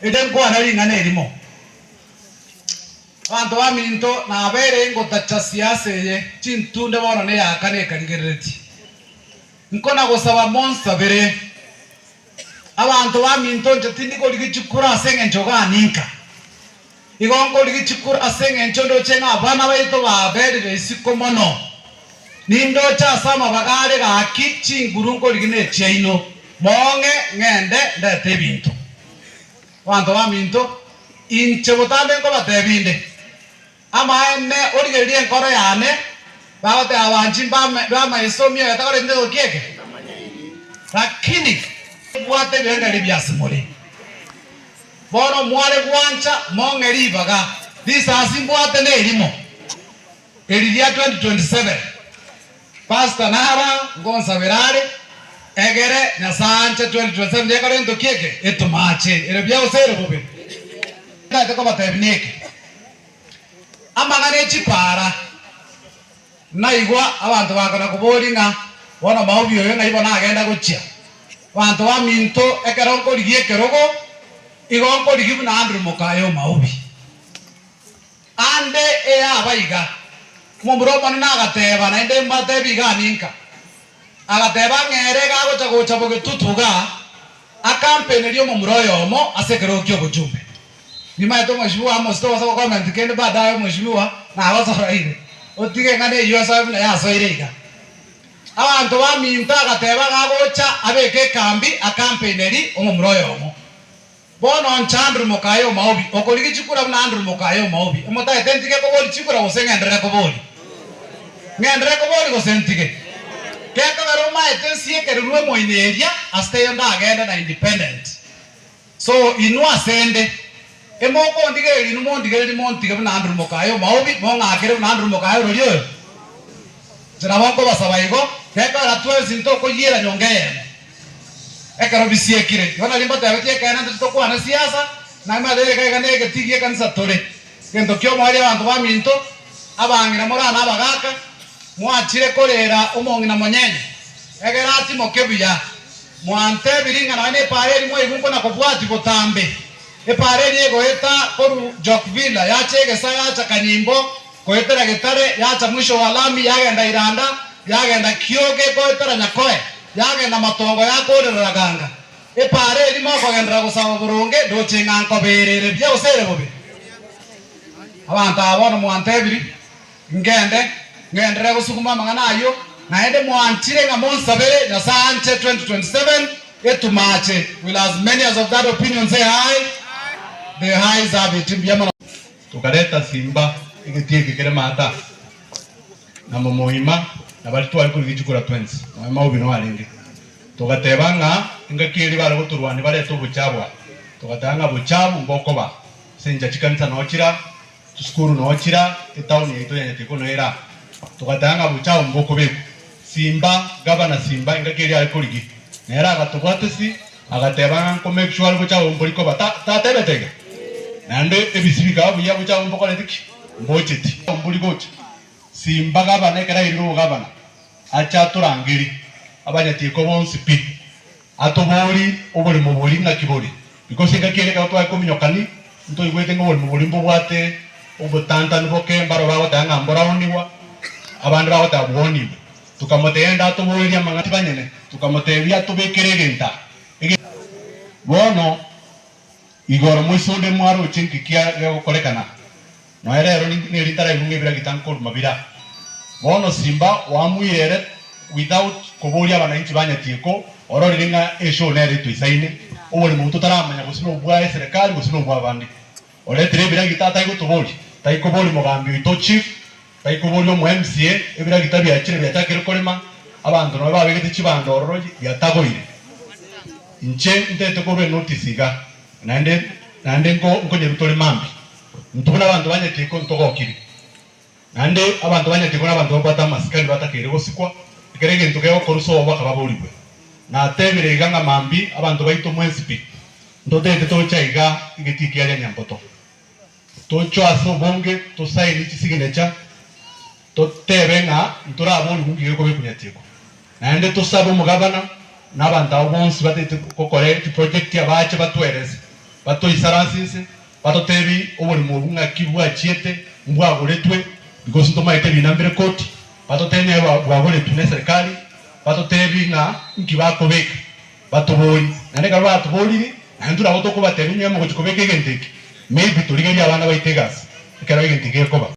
Erio nkwane ring'ana erimo, Abanto baminto, nabeire ngotacha siasa eye, chintunde bono neyakane ekarigereretie. Nkona gosaba monsabere. Abanto baminto, inche tindi korigia chikura ase engencho ganinka. Igo nkorigia chikura ase engencho ndoche ng'a abana baito baberire isiko mono. Nindoche ase amabaga are gaki chinguru nkorigia nechiaino, mong'e ng'ende ndete ebinto. Abanto baminto, inche botambe nkobatebia inde, amaene origererie enkoro yane, bagoteba abanchi b'amaiso mioyo etakoreti ntoki eke? Lakini mbwate ebirengererio bi'ase more. Bono mware gwancha mong'e ribaga, risasi mbwate nerimo, eri ria 2027. Pastor nara ngonsabera are, egere Nyasae anche 2027 gekore gento ki eke? Etomache ere buya gose ere bobe? Ntagete kobatebia neke, amang'ana e chipara. Naigwa abanto bakona koboria ng'a, Bono maobi oyo ng'ai bono agenda gochia? Abanto baminto, ekero nkorigia ekerogo, igo nkorigia buna Andrew mokaye o maobi. Ande eyaba iga, omomura omonene agateba, naende mbatebi iga ninka. Agateba ng'a ere iga agocha gocha bogetutu iga, akampeneria omomura oyomo ase ekerogo ki'obochumbe. Nimaete omweshimiwa Amos tobasa go comment kende baadaye omweshimiwa nagosoroire otige eng'ana eyio esoe buna yasoire iga. Abanto baminto agateba iga agocha abeke ekambi akampeneri omomura oyomo. Bono inche Andrew mokaye omaobi okorigia chikura buna Andrew mokaye omaobi omotagete ntige kobori chikura gose ng'enderere kobori? Ng'enderere kobori gose ntige? Gekogera omaete nsiekererwe emoino eria ase teiyo ndagende na independent. So inwe asende, emokondigereria inwe mondigererie montige buna Andrew mokaye omaobi, mong'akere buna Andrew mokaye orori oyo. Inche nabo nkobasaba igo, gekogera twensi ntokoyiera nyonga eyemo. Ekero bisiekire, igo nario mbatebetie ekeene ntoche tokwane siasa, naye mwatebirie iga iga negetii gi'ekanisa tore. Egento ki'omoerio abanto baminto, abang'ina more aa na abagaaka, mwachire koreera omong'ina monyenye, egere atimoke buya. Mwantebirie ng'a nonya nepaara eria mwaigwa nkona kobwatia botambe, epaara eria egoeta korwa Jokvila yacha egesa yacha Kanyimbo, goetera Getare yacha mwisho wa lami yagenda Iranda, yagenda Kioge goetera Nyakoe, yagenda Matongo yakoorera Raganga. Epaara eria mokogenderera gosaba boronge, ndoche ng'a nkobeera ere buya gose ere bobe. Abanto aba bono mwantebirie, Ngende, ngenderere gosuguma amang'ana ayio, naende mwanchire ng'a monsabere Nyasae anche 2027 etumache. Will as many as of that opinion say aye? The ayes have it. Mbuya mono. Tokareta simba egetii eke kere maata, na momoima, na baria tware korigia chikura twensi, nonya maobi noo arenge. Togateba ng'a engaki eria bare gotorwania barete obochabu aa, togateba ng'a bochabu mbokoba ase enchera chikanisa noo chira, Chisukuru noo chira, etaoni yaito ya Nyatiko noo ere aa. Togateba ng'a bochao mbokobekwa. Simba, gavana Simba engaki eria are korigia, nere agatobwatesi, agateba ng'a nko make sure are bochao mbori koba. Ta tatebete iga? Naende ebisi bikaba buya bochao mbokoreti ki? Mbocheti. Mbori gocha. Simba gavana ekero airire obogavana, ache atorangerie abanyatieko bonsi pi, Atobori oboremo boria ng'aki bore, because engaki ere ekero tware kominyokani, ntoigwete ng'a oboremo boria mbobwate obotantanu boke, mbaro bagoteba ng'a mboraonigwa, abande bagoteba bwaonigwe. Tokamotebia ende atoborerie amang'ana tibanyene, tokamotebia atobekere egento aa, ege Bono igoro moise onde mwaroche nki kia gegokorekana, nonya rero neri ntaraigwe ng'a ebiragita nkoruma bire aa. Bono Simba oamuire ere without koboria abananchi ba Nyatieko ororire ng'a eshow nere etoisaine, oboremo obwo totaramanya gose nobwa eserekari gose nobwa abande. Oretire ebiragita atari gotoboria, tari koboria mogambi oito chief, tari koboria omo MCA, ebiragita biachire biachakire korema, abanto nabo babegete chibando ororo biatagoire. Inche ntete korwa enotice iga naende naende nkonyeruta ore mambia. Intwe buna abanto ba Nyatieko ntogokire. Naende abanto ba Nyatieko nabanto babwate amasikani batakeire gosikwa, ekero egento kegokorwa sobo bakababorigwe. Natebire iga ng'a mambia abanto baito mwensi pi, ntotete toche aiga egetii kiaria Nyamboto. Toche ase obonge tosaini chisignature, totebe ng'a ntoraborigwe nki gekobekwa Nyatieko. Naende tosabe omogabana na abanto abwo bonsi batete gokora chiproject abache batwerese. Batoisaranse inse, batotebi oboremo obwo ng'aki bwachiete, mbwagoretwe, because ntomaete ebina mbire koti, batotebi ng'a bwagoretwe na eserikari, batotebi ng'a nki bakobeka, batobori. Naende ekero batoboriri, naintwe nabo tokobatebia onye mogochia kobeka egento eke, maybe torigerie abana baito egasi, ekero egento eke gekoba.